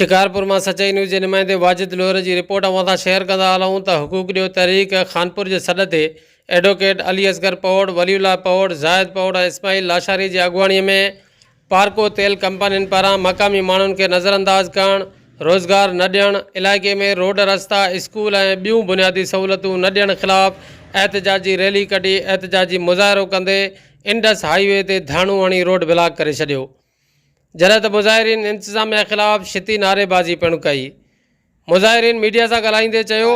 شڪارپور مان سچائي نيوز جي نمائندي واجد لوهر جي رپورٽ اوهان سان شيئر ڪندا هلون ته حقوق ڏيو تحريڪ خانپور جي سڏ تي ايڊووڪيٽ علي اصغر پهوڙ، ولي الله پهوڙ، زاهد پهوڙ ۽ اسماعيل لاشاري جي اڳواڻي ۾ پارڪو تيل ڪمپنين پاران مقامي ماڻهن کي نظرانداز ڪرڻ، روزگار نه ڏيڻ، علائقي ۾ روڊ رستا، اسڪول ۽ ٻيون بنيادي سهولتون نه ڏيڻ خلاف احتجاجي ريلي ڪڍي احتجاجي مظاهرو ڪندي انڊس هائي وي تي ڌرڻو هڻي روڊ بلاڪ ڪري ڇڏيو. جڏهن ته مظاهرين انتظاميا خلاف شتي نعريبازي پڻ ڪئي. مظاهرين ميڊيا سان ڳالهائيندي چيو.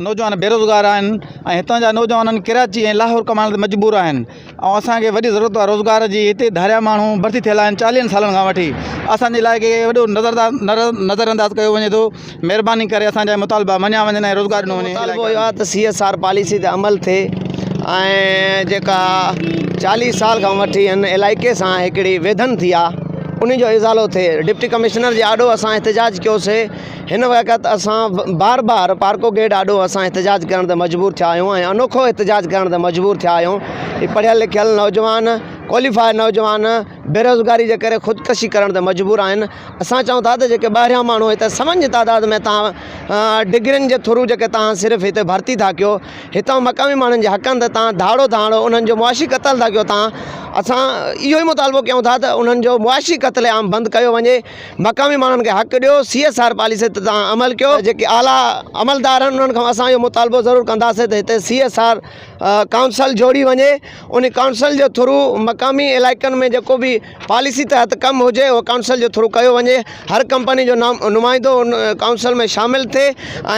نوجوان بيروزگار آهن ۽ هتان جا نوجوانن ڪراچي ۽ لاهور ڪمائڻ تي مجبور آهن ۽ اسان کي وڏي ضرورت آهي روزگار جي هتي ڌاريا ماڻهو ڀرتي ٿيل آهن چاليهن سالن کان وٺي اسان جي علائقي کي وڏو نظر انداز ڪيو وڃي ٿو مهرباني ڪري اسان جا مطالبا مڃيا وڃن ۽ روزگار ڏنو وڃي. مطالبو اهو آهي ته سي ايس آر پاليسي تي عمل ٿئي ۽ جيڪا چاليهه سال کان وٺي هن علائقي سان هڪڙي ويڌن ٿي آهي ان جو ازالو ٿئي ڊپٽي ڪمشنر جي آڏو اسان احتجاج ڪيوسي هن وقت اسان بار بار پارڪو گيٽ آڏو اسان احتجاج ڪرڻ تي مجبور ٿيا آهيون ۽ انوکو احتجاج ڪرڻ تي مجبور ٿيا آهيون هي پڙهيل لکيل نوجوان ڪواليفائيڊ نوجوان بيروزگاري جي ڪري خودڪشي ڪرڻ تي مجبور آهن اسان چئون ٿا ته جيڪي ٻاهريان ماڻهو هتي سون جي تعداد ۾ تان ڊگرين جي ٿرو جيڪي تان صرف هتي ڀرتي ٿا ڪيو هتان مقامي ماڻهن جي حقن تي تان ڌاڙو ٿا هڻو انهن جو معاشي قتل ٿا ڪيو تان اسان اهو ئي مطالبو ڪيون ٿا ته انهن جو معاشي قتل عام بند ڪيو وڃي مقامي ماڻهن کي حق ڏيو سي ايس آر پاليسي تي تان عمل ڪيو جيڪي اعليٰ عملدار آهن انهن کان اسان اهو مطالبو ضرور ڪنداسين ته هتي سي ايس آر ڪائونسل جوڙي وڃي ان ڪائونسل جي ٿرو مقامي علائقن ۾ جيڪو به پاليسي تحت ڪم هجي اهو ڪائونسل جي ٿرو ڪيو وڃي هر ڪمپني جو نمائندو ان ڪائونسل ۾ شامل ٿئي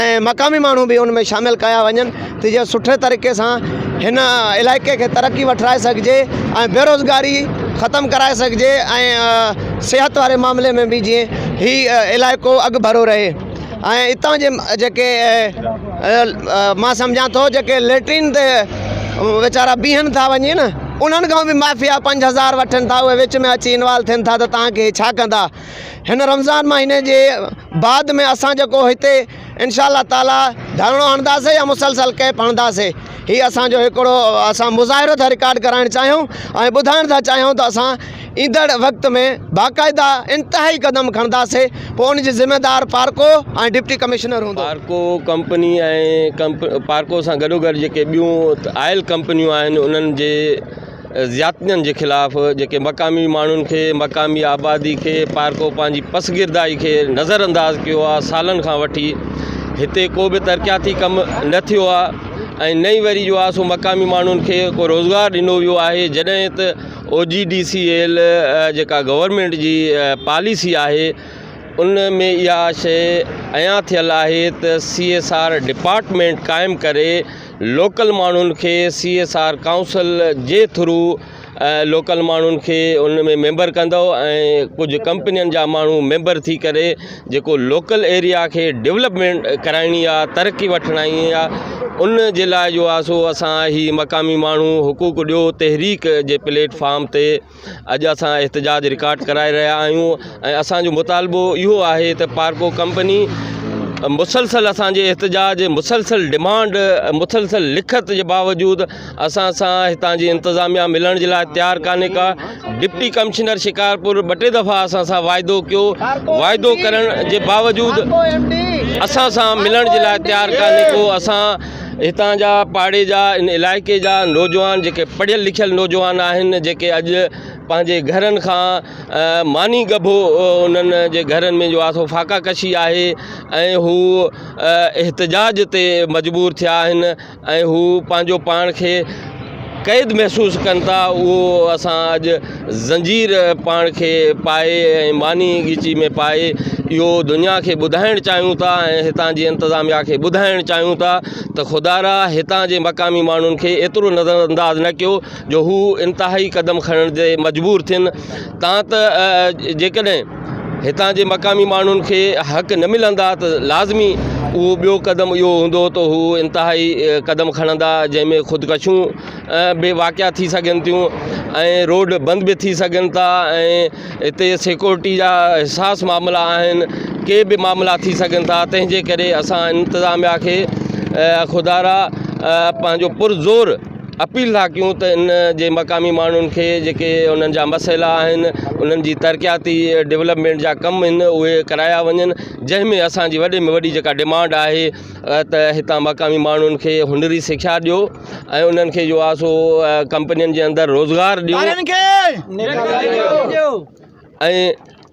۽ مقامي ماڻهو به ان ۾ شامل ڪيا وڃن ته جيئن سٺي طريقي سان هن علائقي کي ترقي وٺرائي سگهجي ۽ بيروزگاري ختم ڪرائي سگهجي ۽ صحت واري معاملي ۾ به جيئن هي علائقو اڳڀرو رهي ۽ اتان جي جيڪي مان سمجهان ٿو جيڪي ليٽرين تي ويچارا بيهن ٿا وڃي نه انهن کان به مافيا 5000 وٺن ٿا اهي وچ ۾ اچي انوالو ٿين ٿا ته توهان کي ڇا ڪندا هن رمضان مهيني جي بعد ۾ اسان جيڪو هتي انشاء الله تعالي ڌرڻو هڻنداسي يا مسلسل ڪئمپ هڻنداسي هي اسان جو هڪڙو اسان مظاهرو ٿا رڪارڊ ڪرائڻ چاهيون ۽ ٻڌائڻ ٿا چاهيون ته اسان ايندڙ وقت ۾ باقاعده انتهائي قدم کڻنداسي پوء ان جي ذميدار پارڪو ۽ ڊپٽي ڪمشنر هوندو. پارڪو ڪمپني ۽ پارڪو سان گڏوگڏ جيڪي ٻيون آئل ڪمپنيون آهن انهن جي زيادتين جي خلاف جيڪي مقامي ماڻهن کي مقامي آبادي کي پارڪو پنهنجي پسگردائي کي نظر انداز ڪيو آهي سالن کان وٺي هتي ڪو به ترقياتي ڪم نه ٿيو آهي ۽ نه ئي وري جو آهي سو مقامي ماڻهن کي ڪو روزگار ڏنو ويو آهي جڏهن ته او جي ڊي سي ايل جيڪا گورنمينٽ جي پاليسي آهي ان ۾ اها شيء عيان ٿيل آهي ته سي ايس آر ڊپارٽمينٽ قائم ڪري لوڪل ماڻهن کي سي ايس آر ڪائونسل جي ٿرو لوڪل ماڻهن کي ان ۾ ميمبر ڪندو ۽ ڪجهه ڪمپنين جا ماڻهو ميمبر ٿي ڪري جيڪو لوڪل ايريا کي ڊولپمينٽ ڪرائڻي آ ترقي وٺرائڻي آ ان جي لاء جو آ سو اسان هي مقامي ماڻهو حقوق ڏيو تحريڪ جي پليٽ فارم تي اڄ اسان احتجاج رڪارڊ ڪرائي رهيا آهيون ۽ اسان جو مطالبو اهو آهي ته پارڪو ڪمپني مسلسل اسان جي احتجاج مسلسل ڊمانڊ مسلسل لکت جي باوجود اسان سان هتان جي انتظاميا ملڻ جي لاء تيار ڪانهي ڪا ڊپٽي ڪمشنر شڪارپور ٻه ٽي دفعا اسان سان واعدو ڪيو واعدو ڪرڻ جي باوجود اسان سان ملڻ جي لاء تيار ڪانهي ڪو اسان هتان جا پاڙي جا ان علائقي جا نوجوان جيڪي پڙهيل لکيل نوجوان آهن جيڪي اڄ پنهنجي گهرن کان ماني ڳڀو انهن جي گهرن ۾ جو آهي سو فاقا ڪشي آهي ۽ هو احتجاج تي مجبور ٿيا آهن ۽ هو پنهنجو پاڻ کي قيد محسوس ڪن ٿا اهو اسان اڄ زنجير پاڻ کي پائي ۽ ماني ڳچي ۾ پائي اهو دنيا کي ٻڌائڻ چاهيون ٿا ۽ هتان جي انتظاميا کي ٻڌائڻ چاهيون ٿا ته خدارا هتان جي مقامي ماڻهن کي ايترو نظر انداز نه ڪيو جو هو انتهائي قدم کڻڻ تي مجبور ٿين تان ته جيڪڏهن هتان جي مقامي ماڻهن کي حق نه ملندا ته لازمي اهو ٻيو قدم اهو هوندو ته هو انتهائي قدم کڻندا جنهن ۾ خودڪشيون به واقع ٿي سگهن ٿيون ۽ روڊ بند به ٿي سگهن ٿا ۽ هتي سيڪورٽي جا حساس معاملا آهن ڪي به معاملا ٿي سگهن ٿا تنهن جي ڪري اسان انتظاميا کي خدارا پنهنجو پرزور. اپيل ٿا ڪيون ته ان جي مقامي ماڻهن کي جيڪي انهن جا مسئلا آهن انهن جي ترقياتي ڊولپمينٽ جا ڪم آهن اهي ڪرايا وڃن جنهن ۾ اسان جي وڏي ۾ وڏي جيڪا ڊمانڊ آهي ته هتان مقامي ماڻهن کي هنري سکيا ڏيو ۽ انهن کي جو آهي سو ڪمپنين جي اندر روزگار ڏيو ۽